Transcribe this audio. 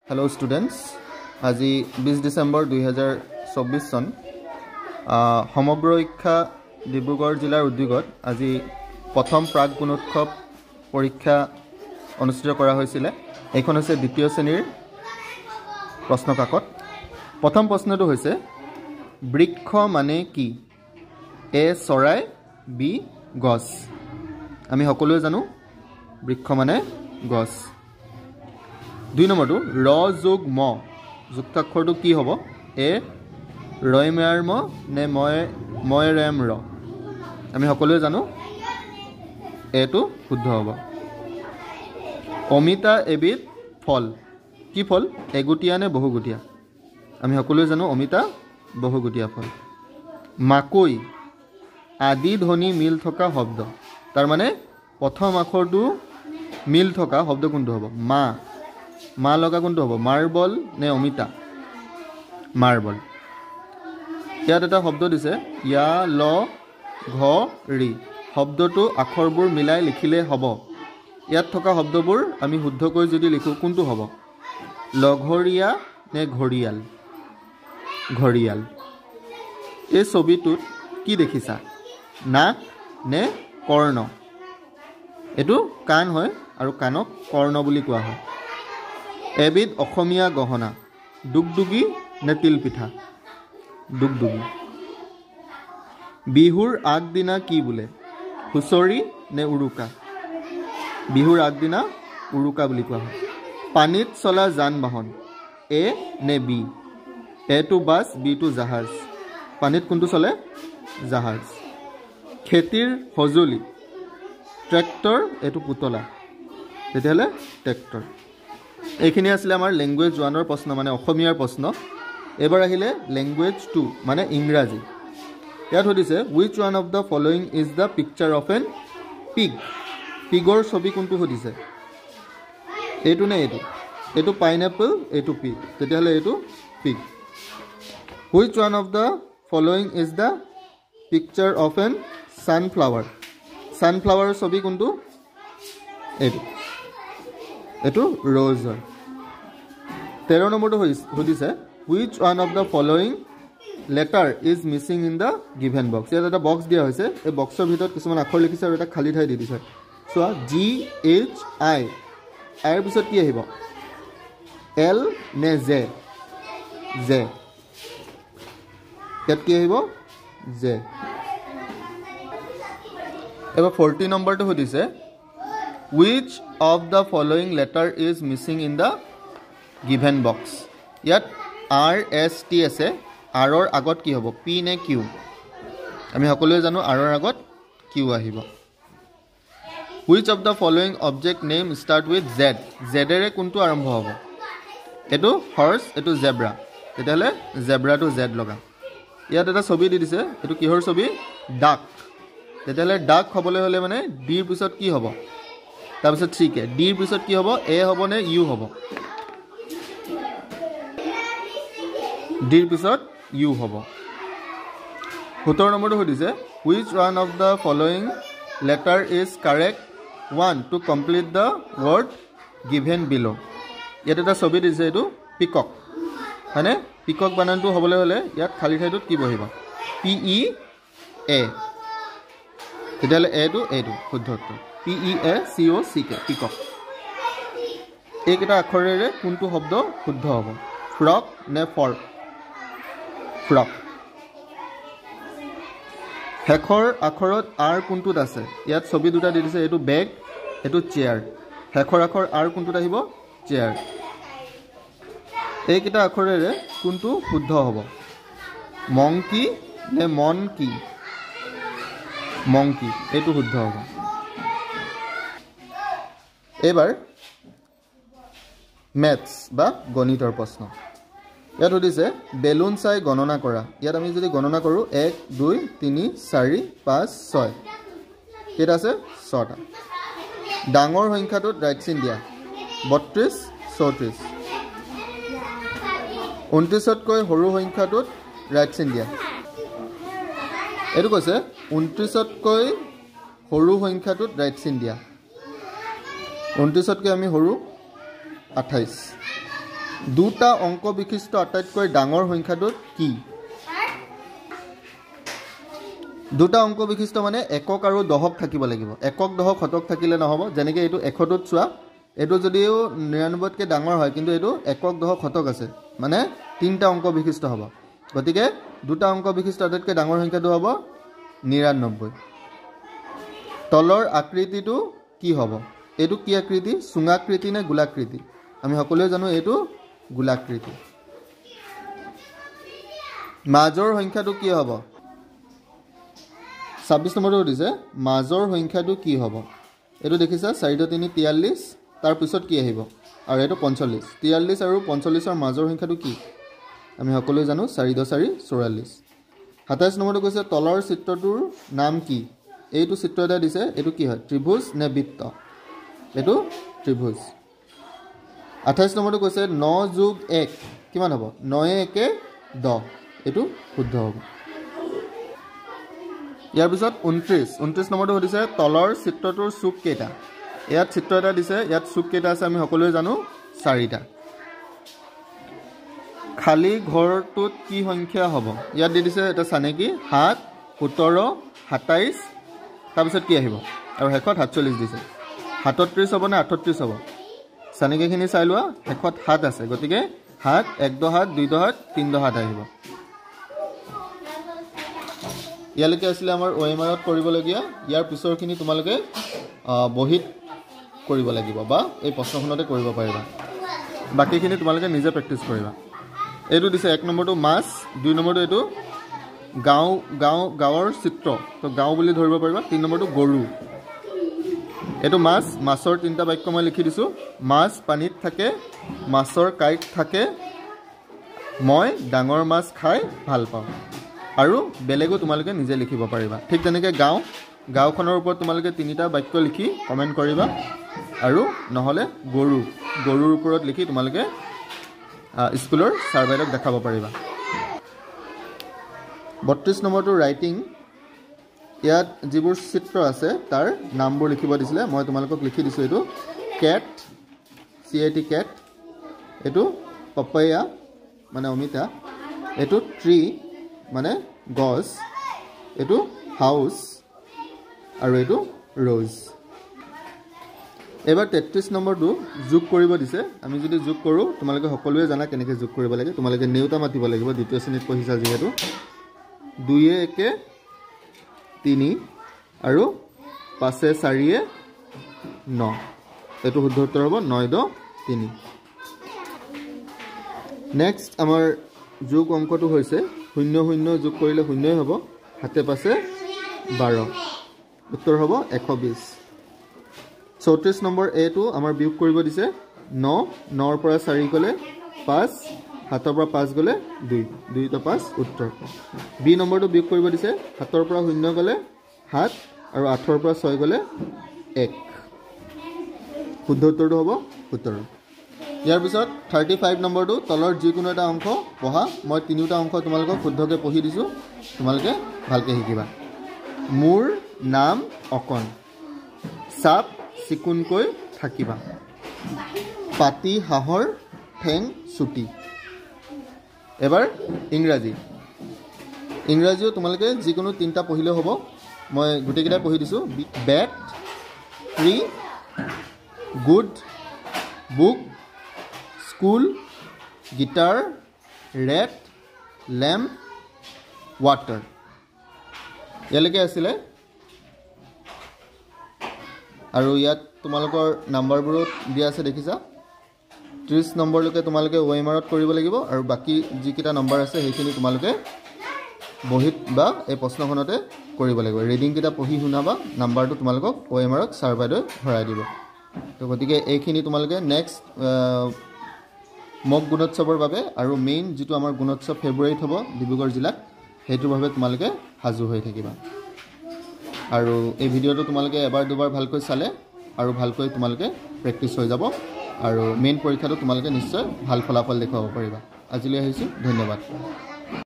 Hello' students, আজি 20 ডিচেম্বৰ 2024 চন। সমগ্ৰ শিক্ষা ডিব্ৰুগড় জিলাৰ উদ্যোগত আজি প্ৰথম প্ৰাক গুণোৎসৱ পৰীক্ষা অনুষ্ঠিত কৰা হৈছিলে। এইখন হৈছে দ্বিতীয় শ্ৰেণীৰ প্ৰশ্ন কাকত। প্ৰথম প্ৰশ্নটো হৈছে বৃক্ষ মানে কি? এ চৰাই, বি গছ। আমি সকলোৱে জানো বৃক্ষ মানে গছ। দুই নম্বৰটো ৰ যোগ ম, যুক্তাক্ষৰটো কি হ'ব? এ ৰয় মেয়াৰ ম নে ময় ৰেম ৰ? আমি সকলোৱে জানো এটো শুদ্ধ হ'ব। অমিতা এবিধ ফল, কি ফল? এগুটীয়া নে বহুগুটীয়া? আমি সকলোৱে জানো অমিতা বহুগুটীয়া ফল। মাকৈ আদি ধ্বনি মিল থকা শব্দ, তাৰমানে প্ৰথম আখৰটো মিল থকা শব্দ কোনটো হ'ব? মা, মা লগা কোনটো হ'ব? মাৰ্বল নে অমিতা? মাৰ্বল। ইয়াত এটা শব্দ দিছে ইয়া ল ঘ ৰি, শব্দটো আখৰবোৰ মিলাই লিখিলে হ'ব। ইয়াত থকা শব্দবোৰ আমি শুদ্ধকৈ যদি লিখোঁ কোনটো হ'ব? লঘৰীয়া নে ঘৰিয়াল? ঘৰিয়াল। এই ছবিটোত কি দেখিছা? নাক নে কৰ্ণ? এইটো কাণ হয় আৰু কাণক কৰ্ণ বুলি কোৱা হয়। এবিধ অসমীয়া গহনা, ডুগডুগি নে তিলপিঠা? ডুগডুগি। বিহুৰ আগদিনা কি বোলে? হুঁচৰি নে উৰুকা? বিহুৰ আগদিনা উৰুকা বুলি কোৱা হয়। পানীত চলা যান বাহন, এ নে বি? এটো বাছ, বিটো জাহাজ। পানীত কোনটো চলে? জাহাজ। খেতিৰ সঁজুলি, ট্ৰেক্টৰ, এইটো পুতলা, তেতিয়াহ'লে ট্ৰেক্টৰ। এইখিনি আছিলে আমাৰ লেংগুৱেজ ওৱানৰ প্ৰশ্ন, মানে অসমীয়াৰ প্ৰশ্ন। এইবাৰ আহিলে লেংগুৱেজ টু, মানে ইংৰাজী। ইয়াত সুধিছে which one of the following is the picture of an pig? পিগৰ ছবি কোনটো সুধিছে? এইটো নে এইটো? এইটো পাইনএপল, এইটো পিগ, তেতিয়াহ'লে এইটো pig. Which one of the following is the picture of an sunflower? ছানফ্লাৱাৰৰ ছবি কোনটো? এইটো, এইটো ৰ'জ হয়। 13 নম্বৰটো সুধিছে which one of the following letter is missing in the given box? ইয়াত এটা বক্স দিয়া হৈছে, এই বক্সৰ ভিতৰত কিছুমান আখৰ লিখিছে আৰু এটা খালী ঠাই দি দিছে। চোৱা, জি এইচ আই, আইৰ পিছত কি আহিব? এল নে জে? জে। ইয়াত কি আহিব? জে। এবাৰ 40 নম্বৰটো সুধিছে which of the following letter is missing in the given box? ইয়াত আৰ এছ টি আছে, আৰৰ আগত কি হ'ব? পি নে কিউ? আমি সকলোৱে জানো আৰৰ আগত কিউ আহিব। Which of the following object name start with Z? জেডেৰে কোনটো আৰম্ভ হ'ব? এইটো হৰ্চ, এইটো জেব্ৰা, তেতিয়াহ'লে জেব্ৰাটো জেড লগাম। ইয়াত এটা ছবি দি দিছে, এইটো কিহৰ ছবি? ডাক। তেতিয়াহ'লে ডাক হ'বলৈ হ'লে মানে ডিৰ পিছত কি হ'ব? তাৰপিছত চি কে। ডিৰ পিছত কি হ'ব? এ হ'ব নে ইউ হ'ব? ডিৰ পিছত ইউ হ'ব। 17 নম্বৰটো সুধিছে which one of the following letter is correct one to complete the word given below? ইয়াত এটা ছবি দিছে, এইটো পিকক হয়নে? পিকক বানানটো হ'বলৈ হ'লে ইয়াত খালী ঠাইটোত কি বহিব? পি ই এ, তেতিয়াহ'লে এটো এইটো শুদ্ধ উত্তৰ। P E A C O C K, peacock. এইকেইটা আখৰেৰে কোনটো শব্দ শুদ্ধ হ'ব? ফ্ৰক নে ফৰ্ক? ফ্ৰক। শেষৰ আখৰত আৰ কোনটোত আছে? ইয়াত ছবি দুটা দি দিছে, এইটো বেগ, এইটো চেয়াৰ। শেষৰ আখৰ আৰ কোনটোত আহিব? চেয়াৰ। এইকেইটা আখৰেৰে কোনটো শুদ্ধ হ'ব? মংকি নে মন কি? মংকি, এইটো শুদ্ধ হ'ব। এইবাৰ মেথছ বা গণিতৰ প্ৰশ্ন। ইয়াত সুধিছে বেলুন চাই গণনা কৰা। ইয়াত আমি যদি গণনা কৰোঁ 1 2 3 4 5 6, কেইটা আছে? 6টা। ডাঙৰ সংখ্যাটোত ৰাইট চিন দিয়া, 32 34। 29তকৈ সৰু সংখ্যাটোত ৰাইট চিন দিয়া। এইটো কৈছে 29তকৈ সৰু সংখ্যাটোত ৰাইট চিন দিয়া। 29তকৈ আমি সৰু 28। দুটা অংক বিশিষ্ট আটাইতকৈ ডাঙৰ সংখ্যাটো কি? দুটা অংক বিশিষ্ট মানে একক আৰু দহক থাকিব লাগিব। একক দহক শতক থাকিলে নহ'ব। যেনেকৈ এইটো 100টোত চোৱা, এইটো যদিও 99তকৈ ডাঙৰ হয় কিন্তু এইটো একক দহক শতক আছে, মানে তিনিটা অংক বিশিষ্ট হ'ব। গতিকে দুটা অংক বিশিষ্ট আটাইতকৈ ডাঙৰ সংখ্যাটো হ'ব 99। তলৰ আকৃতিটো কি হ'ব? এইটো কি আকৃতি? চুঙাকৃতি নে গোলাকৃতি? আমি সকলোৱে জানো এইটো গোলাকৃতি। মাজৰ সংখ্যাটো কি হ'ব? 26 নম্বৰটো সুধিছে মাজৰ সংখ্যাটো কি হ'ব? এইটো দেখিছা 4 2 3 43, তাৰপিছত কি আহিব? আৰু এইটো 45। 43 আৰু 45ৰ মাজৰ সংখ্যাটো কি? আমি সকলোৱে জানো 4 2 4 44। 27 নম্বৰটো কৈছে তলৰ চিত্ৰটোৰ নাম কি? এইটো চিত্ৰ এটা দিছে, এইটো কি হয়? ত্ৰিভুজ নে বৃত্ত? এইটো ত্ৰিভুজ। 28 নম্বৰটো কৈছে 9 যোগ 1 কিমান হ'ব? 9 1 10, এইটো শুদ্ধ হ'ব। ইয়াৰ পিছত 29 নম্বৰটো সুধিছে তলৰ চিত্ৰটোৰ চুক কেইটা? ইয়াত চিত্ৰ এটা দিছে, ইয়াত চুক কেইটা আছে আমি সকলোৱে জানো 4টা। খালী ঘৰটোত কি সংখ্যা হ'ব? ইয়াত দি দিছে এটা চানেকি 7 17 27, তাৰপিছত কি আহিব? আৰু শেষত 47 দিছে। 37 হ'ব নে 38 হ'ব? চানেকিখিনি চাই লোৱা, শেষত 7 আছে, গতিকে 7 1 2 7 2 2 7 3 2 7 আহিব। ইয়ালৈকে আছিলে আমাৰ OMR-ত কৰিবলগীয়া। ইয়াৰ পিছৰখিনি তোমালোকে বহীত কৰিব লাগিব বা এই প্ৰশ্নখনতে কৰিব পাৰিবা। বাকীখিনি তোমালোকে নিজে প্ৰেক্টিচ কৰিবা। এইটো দিছে 1 নম্বৰটো মাছ, 2 নম্বৰটো এইটো গাঁও, গাঁও গাঁৱৰ চিত্ৰ, তো গাঁও বুলি ধৰিব পাৰিবা। 3 নম্বৰটো গৰু। এইটো মাছ, মাছৰ 3টা বাক্য মই লিখি দিছোঁ। মাছ পানীত থাকে, মাছৰ কাঁইট থাকে, মই ডাঙৰ মাছ খাই ভাল পাওঁ। আৰু বেলেগো তোমালোকে নিজে লিখিব পাৰিবা। ঠিক তেনেকৈ গাঁও, গাঁওখনৰ ওপৰত তোমালোকে 3টা বাক্য লিখি কমেণ্ট কৰিবা। আৰু নহ'লে গৰু, গৰুৰ ওপৰত লিখি তোমালোকে স্কুলৰ ছাৰ বাইদেউক দেখাব পাৰিবা। 32 নম্বৰটো ৰাইটিং, ইয়াত যিবোৰ চিত্ৰ আছে তাৰ নামবোৰ লিখিব দিছিলে, মই তোমালোকক লিখি দিছোঁ। এইটো কেট, CAT কেট, এইটো পপয়া মানে অমিতা, এইটো ট্ৰি মানে গছ, এইটো হাউচ আৰু এইটো ৰ'জ। এইবাৰ 33 নম্বৰটো যোগ কৰিব দিছে। আমি যদি যোগ কৰোঁ, তোমালোকে সকলোৱে জানা কেনেকৈ যোগ কৰিব লাগে। তোমালোকে নেওতা মাতিব লাগিব, দ্বিতীয় শ্ৰেণীত পঢ়িছা যিহেতু। 2 1 3 আৰু 5 4 9, এইটো শুদ্ধ উত্তৰ হ'ব 9 2 3। নেক্সট আমাৰ যোগ অংকটো হৈছে 0 0 যোগ কৰিলে 0 হ'ব, 7 5 12, উত্তৰ হ'ব 120। 34 নম্বৰ এইটো আমাৰ বিয়োগ কৰিব দিছে। 9 9ৰ পৰা 4 গ'লে 5, 7ৰ পৰা 5 গ'লে 2, 2 5 উত্তৰ। বি নম্বৰটো বিয়োগ কৰিব দিছে। 7ৰ পৰা 0 গ'লে 7 আৰু 8ৰ পৰা 6 গ'লে 1, শুদ্ধ উত্তৰটো হ'ব 17। ইয়াৰ পিছত 35 নম্বৰটো তলৰ যিকোনো এটা অংশ পঢ়া। মই 3টা অংশ তোমালোকক শুদ্ধকৈ পঢ়ি দিছোঁ, তোমালোকে ভালকৈ শিকিবা। মোৰ নাম অকণ, চাপ চিকুণকৈ থাকিবা, পাতি হাঁহৰ ঠেং চুটি। এবাৰ ইংৰাজী, ইংৰাজীও তোমালোকে যিকোনো 3টা পঢ়িলেও হ'ব, মই গোটেইকেইটাই পঢ়ি দিছোঁ। Bat, tree, good, book, school, guitar, rat, lamp, water. ইয়ালৈকে আছিলে। আৰু ইয়াত তোমালোকৰ নাম্বাৰবোৰো দিয়া আছে, দেখিছা। 30 নম্বৰলৈকে তোমালোকে OMR-ত কৰিব লাগিব আৰু বাকী যিকেইটা নম্বৰ আছে সেইখিনি তোমালোকে বহীত বা এই প্ৰশ্নখনতে কৰিব লাগিব। ৰিডিংকেইটা পঢ়ি শুনাবা, নাম্বাৰটো তোমালোকক OMR-ত ছাৰ বাইদেৱে ভৰাই দিব। তো গতিকে এইখিনি তোমালোকে নেক্সট মক গুণোৎসৱৰ বাবে আৰু মেইন যিটো আমাৰ গুণোৎসৱ ফেব্ৰুৱাৰীত হ'ব ডিব্ৰুগড় জিলাত, সেইটোৰ বাবে তোমালোকে সাজু হৈ থাকিবা। আৰু এই ভিডিঅ'টো তোমালোকে এবাৰ দুবাৰ ভালকৈ চালে আৰু ভালকৈ তোমালোকে প্ৰেক্টিচ হৈ যাব আৰু মেইন পৰীক্ষাটো তোমালোকে নিশ্চয় ভাল ফলাফল দেখুৱাব পাৰিবা। আজিলৈ আহিছোঁ, ধন্যবাদ।